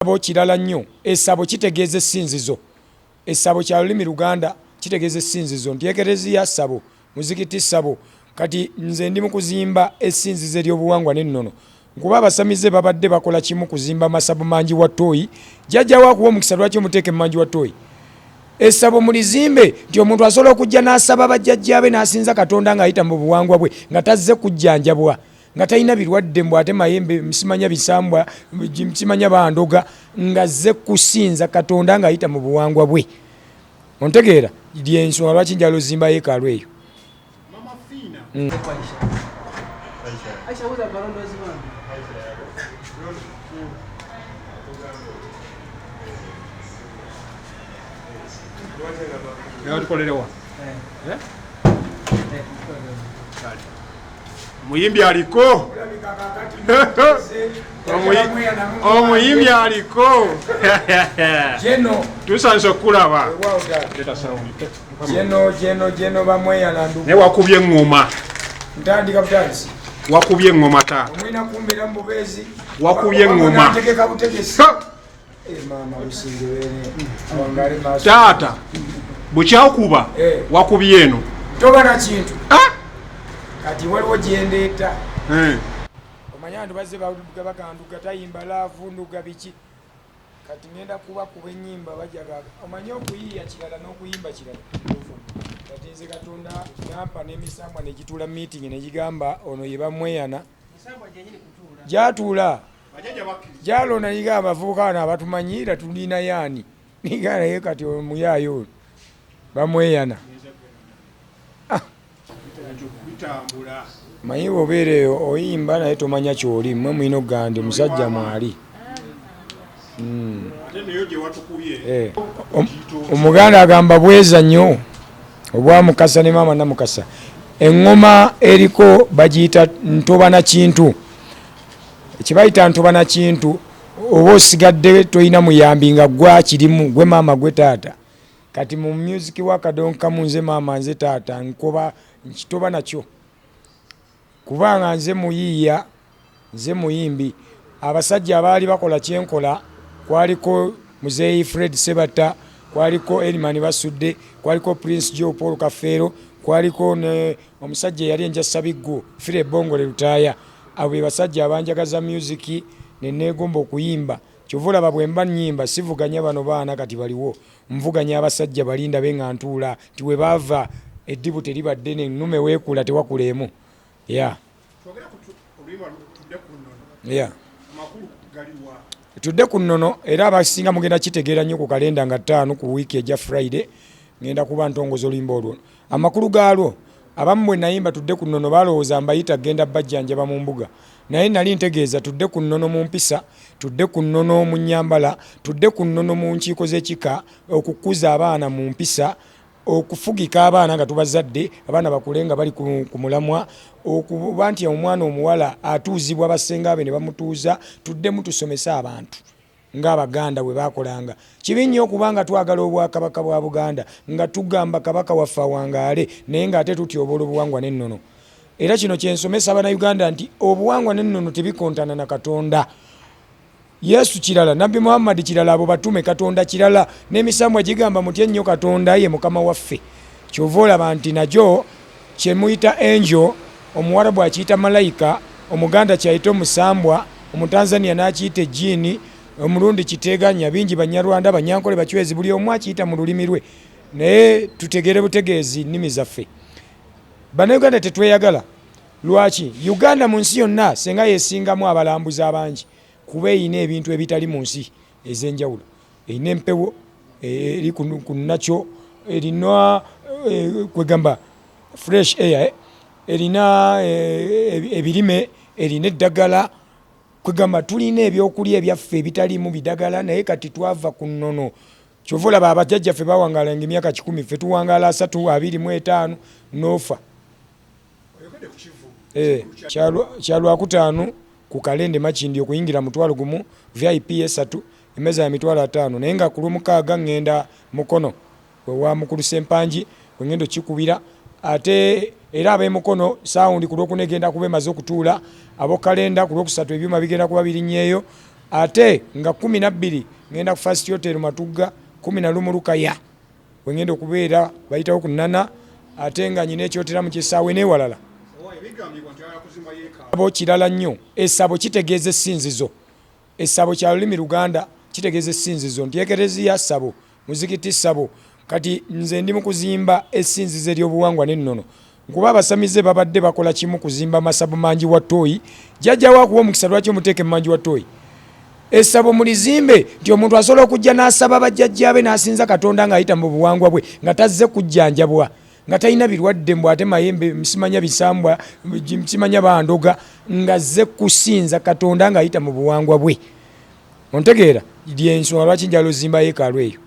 Essabo kirala nnyo. Essabo kitegeeza essinzizo. Essabo kya lulimi Luganda, kitegeeza essinzizo nti Ekereziya ssabo, muzikiti ssabo. Kati nze ndi mu kuzimba essinzizo ery'obuwangwa n'ennono kuba abasamize babadde bakola kimu kuzimba masabo mangi wa ttooyi. Jjajja wo akuwe omukisa lwaki omuteeka emmanju wa ttooyi? Essabo mulizimbe nti omuntu asobola okujja n'asaba bajjajjaabe n'asinza Katonda ng'ayita mu buwangwa bwe nga tazze kujjanjabwa. Nga talina birwadde mbu ate mayembe simanya bisambwa simanya bandoga nga azze kusinza Katonda ng'ayita mu buwangwa bwe. Ontegeera? Lyensonga lwaki njala ozimba yeekaalu eyo. Tukolerewa Omuyimbi aliko, omuyimbi aliko, tusanyuse okukulaba. Jeno jeno jeno bamweyana. Naye wakubye eŋŋoma. Ntandika butandisi. Wakubye eŋŋoma taata. Omulina kumbeera mu bubeezi. Wakubye eŋŋoma. Ntegeka butegesi. Eh, maama businge bene awangale maaso. Taata bukyakuba Eh. wakubye eno. Toba na kintu. Ah! Kati waliwo gyendeeta. Eh. Omanyi abantu bazze baganduga tayimba love nduga biki. Kati ngenda kubakuba ennyimba bajaga. Omanyi okuyiiya kirala n'okuyimba kirala. Kati nze Katonda yampa n'emisambwa ne gituula meeting ne gigamba ono ye bamweyana. Gyatuula. Gyalonda nigamba abavubuka bano abatumanyiira tulina yaani. Nigamba naye kati omuyaayo ono bamweyana. Manyi bw'obeera eyo oyimba naye tomanya ky'oli, mmwe mulina okugamba nti omusajja mwali. Eh, Omuganda agamba bweza nnyo obwa Mukasa ne maama Namukasa. Eŋŋoma eriko bagiyita ntoba na kintu. Kye bayita ntoba na kintu oba osigadde tolina muyambi nga gwe akirimu, gwe maama gwe taata. Kati mu music wa Kadonkamu nze maama nze taata nkoba nkitoba nakyo. Kubanga nze muyiiya, nze muyimbi. Abasajja abaali bakola kyenkola kwaliko Muzeeyi Fred Sebatta, kwaliko Elman Basudde, kwaliko Prince Joe Paul Kafeero, kwaliko ne omusajja eyali enja Sabiggo Philip Bongole Lutaaya. Abo be basajja abanjagaza music ne neegomba okuyimba. Kyova olaba bwe mba nnyimba sivuganya bano baana kati baliwo, nvuganya abasajja bali ndabe nga ntuula nti we baava eddibu teriba ddene, ennume weekula tewakula emu. Yeah. Yeah. Tudde ku nnono era abasinga mugenda kitegeera nnyo ku kalenda nga 5 ku wiiki ejja Friday ngenda kuba ntongoza oluyimba olwo. Amakulu gaalwo abamu bwe nayimba tudde ku nnono balowooza mbayita genda bajjanjaba mu mbuga, naye nali ntegeeza tudde ku nnono mu mpisa, tudde ku nnono mu nnyambala, tudde ku nnono mu nkiiko z'ekika, okukuza abaana mu mpisa, okufugika abaana nga tubazadde, abaana bakule nga bali ku mulamwa, okuba nti omwana omuwala atuuzibwa bassenga be ne bamutuuza. Tuddemu tusomese abantu ng'Abaganda bwe baakolanga. Kibi nnyo okuba nga twagala Obwakabaka bwa Buganda nga tugamba Kabaka waffe awangaale naye ng'ate tutyoboola obuwangwa n'ennono. Era kino kye nsomesa Bannayuganda nti obuwangwa n'ennono tebikontana na Katonda. Yesu kirala, Nabbi Muhammad kirala, abo batume, Katonda kirala. N'emisambwa gigamba mutye nnyo Katonda ye Mukama waffe. Ky'ova olaba nti nagyo kye muyita angel, Omuwarabu akiyita malayika, Omuganda ky'ayita omusambwa, Omutanzania n'akiyita ejjiini, Omurundi kiteeganya, bingi Banyarwanda, Banyankole, Bachwezi, buli omu akiyita mu lulimi lwe. Naye tutegeere butegeezi nnimi zaffe. Bannayuganda tetweyagala. Lwaki? Uganda mu nsi yonna senga yesingamu abalambuzi abangi kuba erina ebintu ebitali mu nsi ez'enjawulo. Erina empewo eri ku nakyo, erina kwegamba fresh air, erina ebirime, erina eddagala, kwegamba tulina ebyokulya ebyaffe ebitaliimu bidagala naye kati twava ku nnono. Kyova olaba abajjajjaffe bawangalanga emyaka 100, ffe tuwangaala 30, 25 n'ofa. Kya Lwakutaano ku kalende Makindye okuyingira 10,000, VIP 3, emmeeza ya 50,000 naye nga ku Lwomukaaga ng'enda Mukono ewa mukulu Ssempangi we ng'enda okukikubira ate era ab'e Mukono saawundi ku Lwokuna egenda kuba emaze okutuula, ab'oku kalenda ku Lwokusatu ebyuma bigenda kuba birinnyeeyo. Ate nga 12 ngenda ku First Hotel Matugga, 11 Lukaya wengenda okubeera, bayitawo ku nana, ate nga nyina ekyotera mu kisaawe n'ewalala. Bo kirala nnyo, essabo kitegeeza essinzizo. Essabo kya lulimi Luganda, kitegeeza essinzizo, nti ekereziya ssabo, muzikiti ssabo. Kati nze ndi mu kuzimba essinzizo ery'obuwangwa n'ennono, nkuba abasamize babadde bakola kimu kuzimba masabo mangi wa ttooyi. Jjajja wo akuwa omukisa, lwaki omuteeka emmanju wa ttooyi? Essabo mulizimbe nti omuntu asobola okujja n'asaba bajjajjaabe n'asinza Katonda ng'ayita mu buwangwa bwe, nga tazze kujjanjabwa, nga talina birwadde mbu ate mayembe, simanya bisambwa, simanya bandoga, ng'azze kusinza Katonda ng'ayita mu buwangwa bwe. Ontegeera? Lyensonga lwaki njagala ozimba yeekaalu eyo.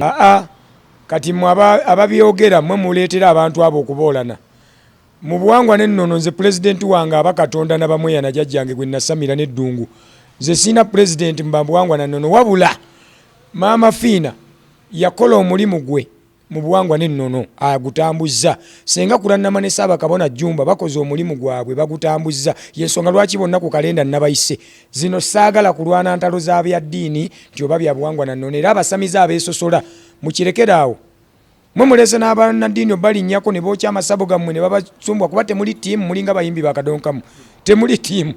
Aa, kati mwe ababyogera mwe muleetera abantu abo okuboolana mu buwangwa n'ennono. Nze pulezidenti wange aba Katonda nabamweyana jjajjange gwe nasamira n'eddungu. Nze sirina pulezidenti mu babuwangwa na nnono, wabula Maama Fiina yakola omulimu gwe mu buwangwa n'ennono, agutambuzza. Senga Kulannama ne Ssaabakabona Jjumba bakoze omulimu gwabwe, bagutambuzza. Y'ensonga lwaki bonna ku kalenda nabayise. Zino saagala kulwana ntalo za bya ddiini nti oba bya buwangwa na nnono, era abasamize abeesosola mukirekere awo. Mwe muleese n'abannaddiini obalinnyako ne bookya amasabo gammwe ne babasumbwa, kuba temuli ttiimu, mulinga bayimbi bakadonkamu, temuli ttiimu.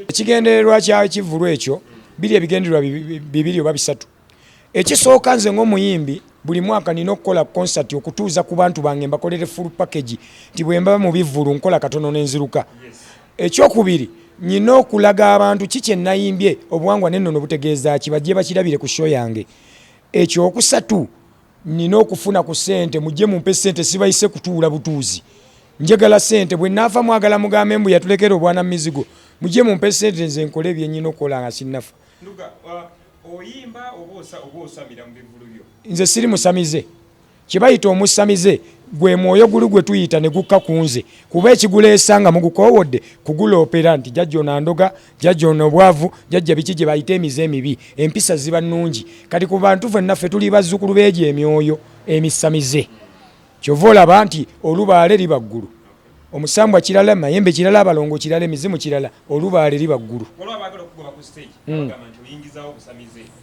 Ekigendererwa kya kivvulu ekyo biri ebigendererwa bibiri oba bisatu. Ekisooka, nze ng'omuyimbi buli mwaka nina okukola konsati okutuuza ku bantu bange, mbakolere full package, nti bwe mba mu bivvulu nkola katono n'enziruka. Ekyokubiri, nyina okulaga abantu ki kye nayimbye, obuwangwa n'ennono butegeeza ki, bajje bakirabire ku show yange. Ekyokusatu, nina okufuna ku ssente. Mujje mumpe ssente, sibayise kutuula butuuzi, njagala ssente. Bwe naafa mwagala mugambe mbu yatulekera obwana mu mizigo. Mujje mumpe ssente nze nkole bye nyina okukola nga sinnafa. Oyimba oba osamira mu bivvulu byo? Nze siri musamize. Kye bayita omusamize gwe mwoyo guli gwe tuyita ne gukka ku nze, kuba ekiguleesa nga mugukoowodde kuguloopera nti jjajja ono andoga, jjajja ono obwavu, jjajja biki, gye bayita emize emibi. Empisa ziba nnungi. Kati ku bantu fenna ffe tuli bazzukulu b'egyo emyoyo emisamize. Kyova olaba nti olubaale liba ggulu, omusambwa kirala, mayembe kirala, abalongo kirala, emizimu kirala, olubaale liba ggulu.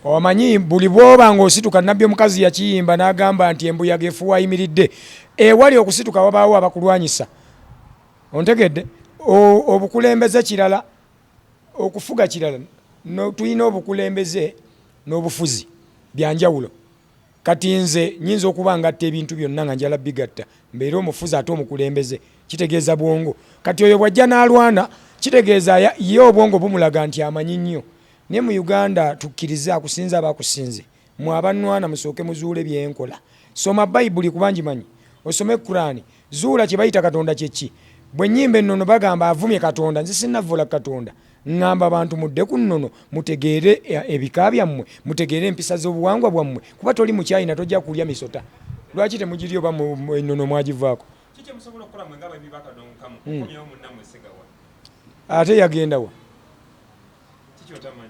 Omanyi buli bwoba ng'osituka, nabbi omukazi yakiyimba n'agamba nti embuyaga efuuwa ayimiridde. Ewali okusituka wabaawo abakulwanyisa. Ontegedde? Obukulembeze kirala, okufuga kirala. Tulina obukulembeze n'obufuzi, byanjawulo. Kati nze nyinza okuba ngatta ebintu byonna nga njala bigatta, mbeere omufuzi ate omukulembeze. Kitegeeza bwongo. Kati oyo bw'ajja n'alwana, kitegeeza ye obwongo bumulaga nti amanyi nnyo. Naye mu Uganda tukkirize akusinze aba akusinze. Mwe abanwana musooke muzuule byenkola. Soma Bayibuli kuba ngimanyi, osome Kuraani, zuula kye bayita Katonda kye ki. Bwe nnyimba ennono bagamba avumye Katonda, nze sinnavvoola Katonda. Ŋŋamba bantu mudde ku nnono, mutegeere ebika byammwe, mutegeere empisa z'obuwangwa bwammwe, kuba toli Mukyayina tojja kulya misota. Lwaki temugirya oba ennono mwagivaako? Ate yagenda wa?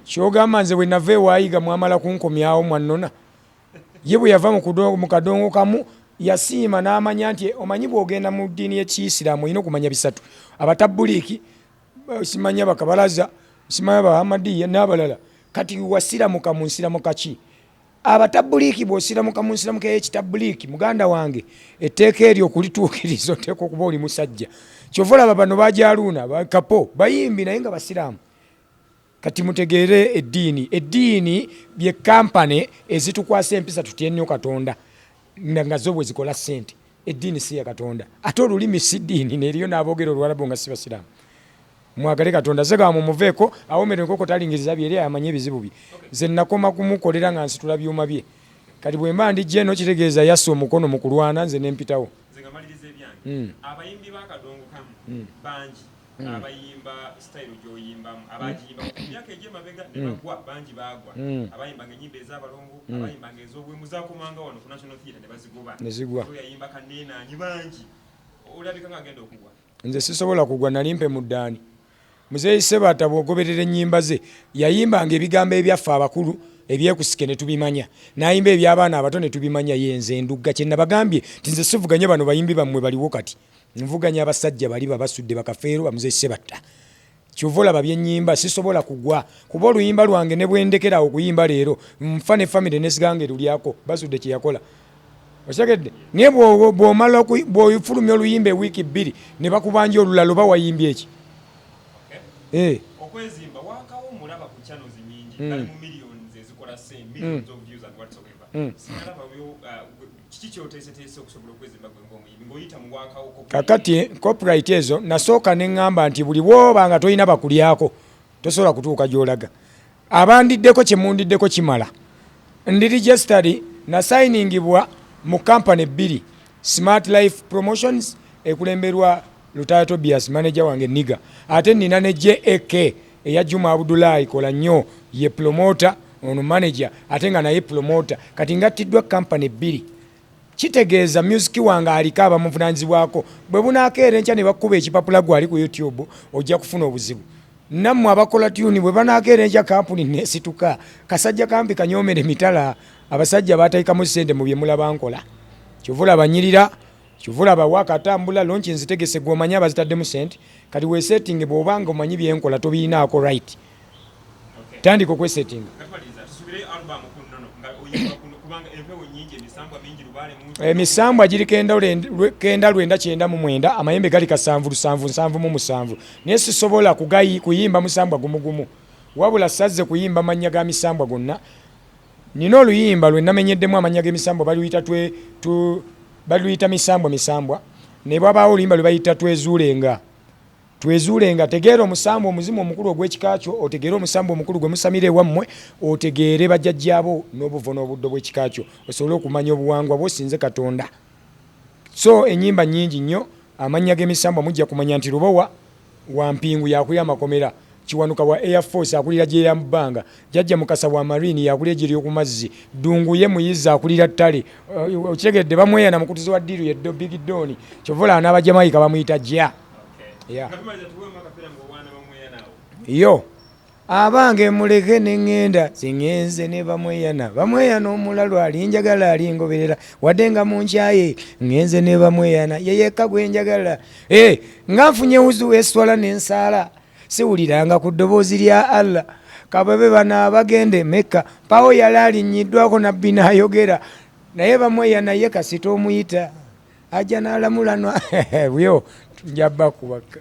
Ky'ogamba nze bwe nava ewa Yiga mwamala kunkomyawo mwannona? Ye bwe yava mu kadongo kamu yasiima n'amanya nti omanyi bw'ogenda mu ddiini y'Ekiyisiraamu olina okumanya bisatu: Abatabbuliiki, simanya bakabalaza, simanya Bahamadiya n'abalala. Kati wasiramuka mu nsiramuka ki? Abatabbuliiki, bw'osiramuka mu nsiramuka ey'ekitabbuliiki, muganda wange, etteeka eryo okulituukiriza oteekwa okuba oli musajja. Kyova olaba bano bajaluuna bakapo bayimbi naye nga basiraamu. Kati mutegeere eddiini. Eddiini bye kampane ezitukwasa empisa tutye nnyo Katonda, nga zo bwe zikola ssente. Eddiini si ya Katonda, ate olulimi si ddiini, neriyo n'aboogera Oluwarabu nga si basiraamu. Mwagale Katonda. Segawa mumuveeko, awomera enkoko talingiriza byeri, amanye ebizibu bye. Nze nakoma kumukolera nga nsitula byuma bye. Kati bwe mba ndijja eno kitegeeza yassa omukono mu kulwana, nze ne mpitawo. Nze nga maliriza ebyange, abayimbi b'akadongo kamu bangi abayimba sitayiro gy'oyimbamu, abagiyimba mu myaka egy'emabega ne bagwa, bangi baagwa, abayimbanga ennyimba ez'abalongo, abayimbanga ez'obwemu, zakomanga wano ku National Theatre ne bazigoba, ne zigwa. Oyo yayimba kaneenaanyi, bangi. Olabika nga agenda okugwa. Nze sisobola kugwa, nali mpemuddaani. Muzeeyi Sebatta bw'ogoberera ennyimba ze, yayimbanga ebigambo ebyaffe abakulu ebyekusike ne tubimanya, n'ayimba eby'abaana abato ne tubimanya. Ye nze Ndugga kye nabagambye nti nze sivuganya bano bayimbi bammwe baliwo kati, nvuganya abasajja bali babasudde bakafeero bamuzeeyi Sebatta. Kyova olaba byenyimba sisobola kugwa, kuba oluyimba lwange ne bwendekerawo okuyimba leero nfa ne famire nesigange lulyako basudde kyeyakola, okitegedde? Naye bwomala bwofulumya oluyimba ewiiki 2 ne bakubanja olulala, oba wayimbye eki? Okwezimba wakawo omulaba ku channels nyingi, bali mu millions ezikola same millions of views and whatsoever. Sinalaba byo, kiki kyoteeseteese okusobola okwezimba gwe ng'omuyimbi ng'oyita mu wakawo copyright? Kakati copyright ezo nasooka ne ŋŋamba nti buli bwoba nga tolina bakulyako tosobola kutuuka gy'olaga. Abandiddeko kyemundiddeko kimala. Ndi registered, nasayiningibwa mu kampany 2, Smart Life Promotions ekulemberwa Lutaya Tobias, manager wange niga, ate nina ne JAK eya Juma Abudulayi kola nnyo, ye promoter ono manager ate nga naye promoter. Kati ngattiddwa kampany 2, kitegeeza music wange aliko abamuvunanyizibwako. Bwe bunaakeera enkya ne bakuba ekipapula gwali ku YouTube, ojja kufuna obuzibu. Nammwe abakola tune, bwe banaakeera enkya kampuni nesituka, kasajja kampi kanyoomere mitala, abasajja bateekamu ssente mu bye mulaba nkola. Kyova olaba nyirira, kyova olaba wakatambula launch nzitegese, gwe omanyi abazitaddemu ssente. Kati weesetinge, bw'oba nga omanyi byenkola tobirinaako right, tandika okwesetinga. Nga tumaliriza, tusubire album ku nnono nga oyimba kuno, kubanga empewo nyingi, emisambwa mingi, lubaale mungi. Emisambwa giri 999, amayembe gali 7 7 77, naye sisobola kuyimba musambwa gumugumu, wabula sazze kuyimba mannya ga misambwa gonna. Nina oluyimba lwe namenyeddemu amannya g'emisambwa, baluyita baluyita misambwa misambwa, ne bwabaawo oluyimba lwe bayita twezuulenga. Twezuulenga, tegeera omusambwa omuzimu omukulu ogw'ekika kyo, otegeere omusambwa omukulu gwe musamira ewammwe, otegeere bajjajjaabo n'obuvo n'obuddo bw'ekika kyo, osobole okumanya obuwangwa bwosinze Katonda. So ennyimba nnyingi nnyo, amannya g'emisambwa mujja kumanya nti Lubowa wa Mpingu yakulira amakomera, Kiwanuka wa Air Force akulira gye ya bbanga, Jjajja Mukasa wa Marine yakulira egye ly'oku mazzi, Ddungu ye muyizi akulira ttale. Okitegedde? Bamweyana mukutuzi wa ddiiru ye Big Don, kyova olaba n'Abajamaika bamuyita ja. Yeah. Nga tumaliza, tuweemu akapeera ng'owaana bamweyana awo. Yo abange muleke neŋŋenda, siŋŋenze ne bamweyana. Bamweyana omulalu alinjagala, alingoberera wadde nga munkyaye. Ŋŋenze ne bamweyana, ye yekka gwe njagala. Eh, nga nfunye wuzu eswala n'ensaala, siwuliranga ku ddoboozi lya Allah. Kababe bano abagenda Emekka, mpawo yali alinnyiddwako nabbi n'ayogera naye. Bamweyana ye kasita omuyita ajja n'alamulanwa byo njabba kubaka.